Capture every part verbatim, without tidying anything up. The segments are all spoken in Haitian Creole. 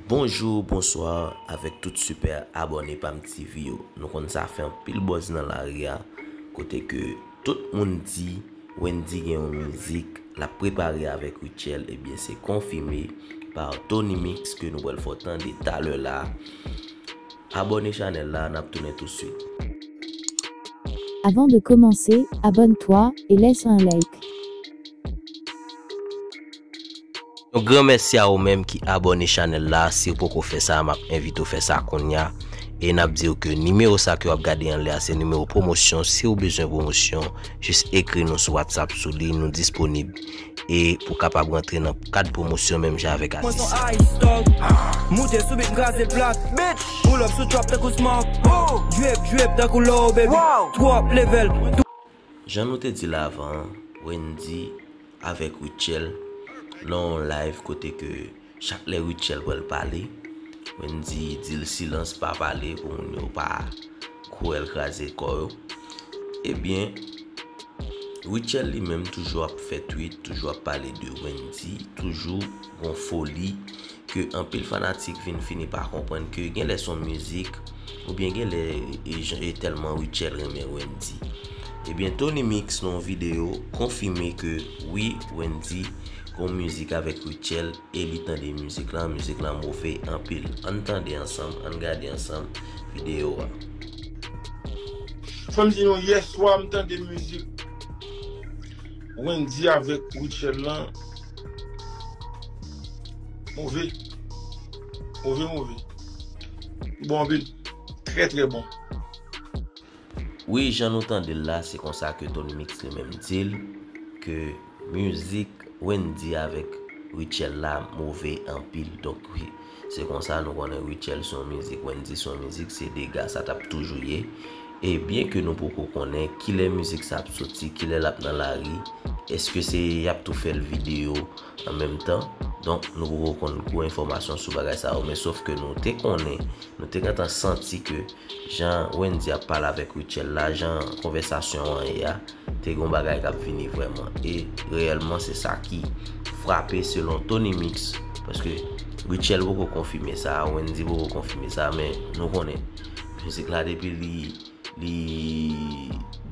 Bonjou, bonswa avèk tout sipè abòne Pam T V yo. Nou konn sa fè anpil buzz nan lari a, kote ke tout moun di Wendyy gen yon mizik l ap prepare avèk Rutshelle, ebyen se konfime pa Tony Mix ke nou pral fè w tande talè la. Abòne chanèl la, n ap tounen tousuit. Avant de commencer, abonne-toi et laisse un like. Yon gran mèsi a ou menm ki abòne chanèl la, si w poko fè sa, m ap envite w fè sa kounye a. E n ap di w ke nimewo sa ke w ap gade anlè a, se nimewo pwomosyon. Si w bezwen pwomosyon, jis ekri nou sou WhatsApp sou li, nou disponib. E pou w kapab rantre nan kad pwomosyon menm jan avèk atis yo. Moute sou beat, m kraze l plat. Pull up sou trap tankou smoke. Drip, drip tankou low, baby. Twòp level. Jan nou te di l avan, Wendyy avèk Rutshelle nan yon live kote ke chak lè Rutshelle pral pale, Wendyy di l silans, pa pale pou moun yo pa kwè l kraze kò yo. Ebyen, Rutshelle li menm toujou ap fè tweet, toujou ap pale de Wendyy, toujou gon foli ke anpil fanatik vin fini pa konprann ke genlè se yon mizik oubyen genlè e, e tèlman Rutshelle renmen Wendyy. Ebyen, Tony Mix nan yon videyo konfime ke wi, Wendyy gon mizik avèk Rutshelle e li tande mizik lan, mizik lan move anpil. Ann tande ansanm, ann gade ansanm videyo a. Fò m di nou, yèswa m tande mizik Wendyy avèk Rutshelle lan. Move. Move, move. Bon anpil. Trè, trè bon. Wi, jan nou tande l la, se konsa ke Tony Mix li menm di l ke mizik Wendyy avèk Rutshelle la move anpil. Donk, wi, se konsa nou konnen Rutshelle se yon mizik, Wendyy se yon mizik, se dega sa t ap toujou ye. E byen ke nou poko konnen kilè mizik sa ap soti, kilè l ap nan lari, èske se y ap tou fè l videyo an menm tan? Donk, nou poko konn gwo enfòmasyon sou bagay sa yo, men sof ke nou te konnen, nou te gentan santi ke jan Wendyy ap pale avèk Rutshelle la, jan konvèsasyon an ye a, te gon bagay k ap vini vrèman. E reyèlman, se sa ki frape selon Tony Mix, paske Rutshelle poko konfime sa, Wendyy poko konfime sa, men nou konnen mizik la depi li, li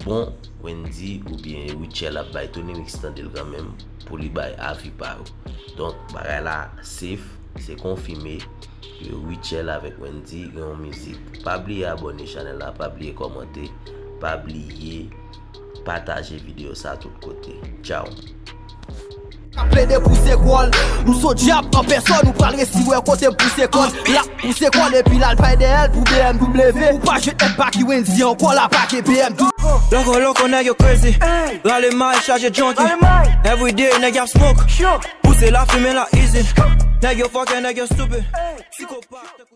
bon, Wendyy oubyen Rutshelle ap bay Tony Mix tande l kanmenm pou li bay avi pa yo. Donk, bagay la safe, se konfime ke Rutshelle avèk Wendyy gen yon mizik. Pa bliye abòne chanèl la, pa bliye kòmante, pa bliye pataje videyo sa tout kote. Tchao. K ap plede pouse kò l. M se dyab an pèsòn, ou pral resi wè kote m pouse kò l. L ap pouse kò l epi l al bay dèyè l pou B M W. Ou pa jwenn èd pa ki Wendyy ankò, l ap pake B M W. Loko, loko, nèg yo crazy. Rale may, chaje junkie. Everyday, nèg y ap smoke. Pouse lafimen la easy. Nèg yo fucking, nèg yo stupid. Psikopat.